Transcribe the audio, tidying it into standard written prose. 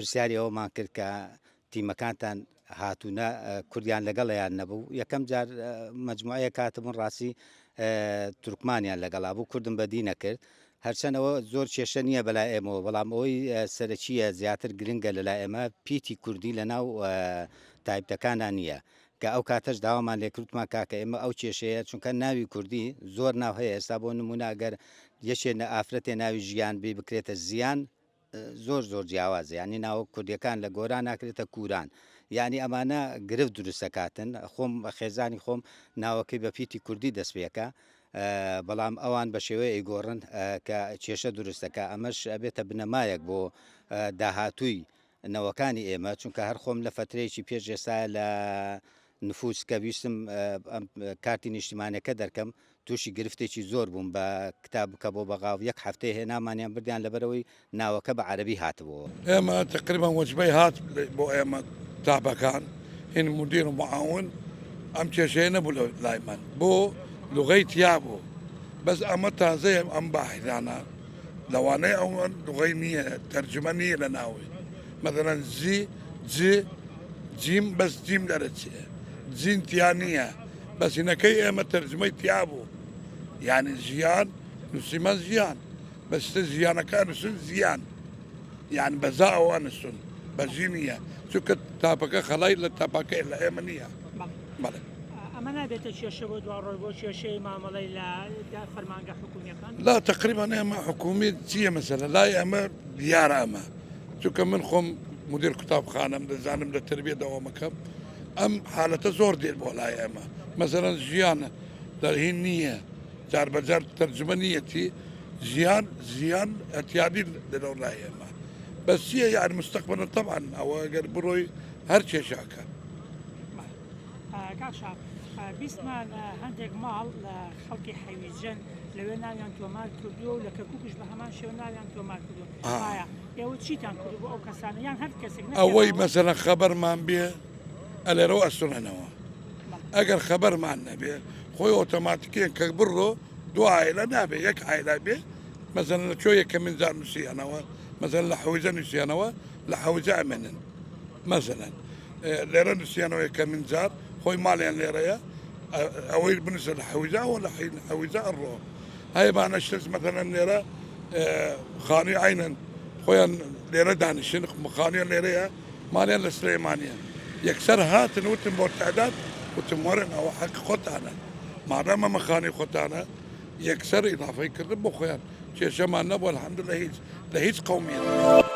پرسیاری ئەوەمان کرد کە تیمەکانتان هاتوونە کوردیان لەگەڵیان نەبوو یەکەم جار مجموعەیەک هاتبوون ڕاستی تورکمانیان لەگەڵا بوو کوردم بەدی نەکرد هەرچەند ئەوە زۆر کێشە نییە بەلای ئێمەوە بەڵام ئەوەی سەرەکیە زیاتر گرنگە لەلای ئێمە پیتی کوردی لە ناو تایبتەکانە نییە کە ئەو کاتەش داوامان لێکردمان کاکە ئێمە ئەو کێشەیە چونکە ناوی کوردی زۆر ناو هەیە ئێستا بۆ نمونە ئەگەر یەکێ نە ئافرەتێ ناوی ژیان بی بکرێتە زیان زۆر زۆر جیاوازە یانی ناوە کوردیەکان لە گۆران ناکرێتە کوران یانی ئەمانە گرفت دروستەکاتن خۆم خێزانی خۆم ناوەکەی بە پیتی کوردی دەست پێکە بەڵام ئەوان بە شێوەیە ئەیگۆڕن کە کێشە دروستەکە ئەمەش ئەبێتە بنەمایەک بۆ داهاتووی نەوەکانی ئێمە چونکە هەر خۆم لە فەترەیەکی پێش ئێستا لە نفوس کە ویستم کارتی نیشتیمانەکە دەرکەم تووشی گرفتێکی زۆر بووم بە کتاب بکە بۆ بەغا و یەک هەفتەی هێنامانیان بردیان لەبەرەوەی ناوەکە بە عەرەبی هاتبووەوە. ئێمە تقریبا وەجبەی هات بۆ ئێمە تابەکان هین مدیر و معاون ئەم کێشەیە نەبوو لە لای من بۆ لغەی تیا بوو بەس ئەمە تازەیە ئەم باحیثانە لەوانەیە ئەو لغەی نییە تەرجمە نییە لە ناوی مەسەلەن زی ج جیم بەس جیم دەرەچێ جین تیا نییە بەس هینەکەی ئێمە تەرجمەی تیا بوو یعنی ژیان نووسیمان ژیان بەس ژیانەکە نووسن زیان یان بەزا ئەوە نووسن بەژی نییە چونکە تاپەکە خەڵای لە تاپاکە لە ئێمە نییە بەڵێ. ئەمە نابێتە کێشە بۆ دواڕۆژ بۆ کێشەی مامەڵەی لە فەرمانگە حکومیەکان؟ لا تقریبا ئێمە حکومی چییە مەسەلە لای ئەمە دیارە ئەمە چونکە من خۆم مدیر قوتابخانەم دەزانم لە تربیە دەوامەکەم ئەم حالەتە زۆر دێت بۆ لای ئێمە مەسەلەن ژیانە دەرهین نییە جار بەجار تەرجمە نیەتی زیان زیان اعتیادی لەناو لای ئێمە بەس چییە یعنی مستقبلا طبعا ئەوە ئەگەر بڕۆی هەر کێشاکە کاک شاب بیستمان هەندێک ماڵ لە خەڵکی حەویجەن لەوێ ناویان تۆمار کردووە و لە کەرکووکش بە هەمان شێوە ناویان تۆمار کردووە ئایا ئێوە چیتان کردو بۆ ئەو کەسانە یان هەر کەسێک ئەوەی مەسەلەن خەبەرمان بێ ئەلێرەوە ئەسونەنەوە ئەگەر خەبەرمان نەبێ خۆی ئۆتۆماتیکیان کە بڕۆ دو عایلە نابێ یەک عایلە بێ مەسەلەن لە چۆ یەکەمین جار نووسیانەوە مەسەلەن لە حەویجە نووسیانەوە لە حەویجە ئەمێنن مەسەلەن لێرە نووسیانەوە یەکەمین جار خۆی ماڵیان لێرەیە ئەوەی بنووسە لە حەویجە ئەوە لە حەویجە ئەڕۆ هەیە بانە شتێک مەسەلەن لێرە خانووی عینەن خۆیان لێرە دانیشن خانوویان لێرەیە ماڵیان لە سلێمانیە یەکسەر هاتن وتم بۆ تعداد وتم وەرن ئەوە حەقی خۆتانە مادام ئەمە خانووی خۆتانە یەکسەر ئیضافەی کردن بۆ خۆیان کێشەمان نەبوو الحمدلله هیچ لە هیچ قومیەت.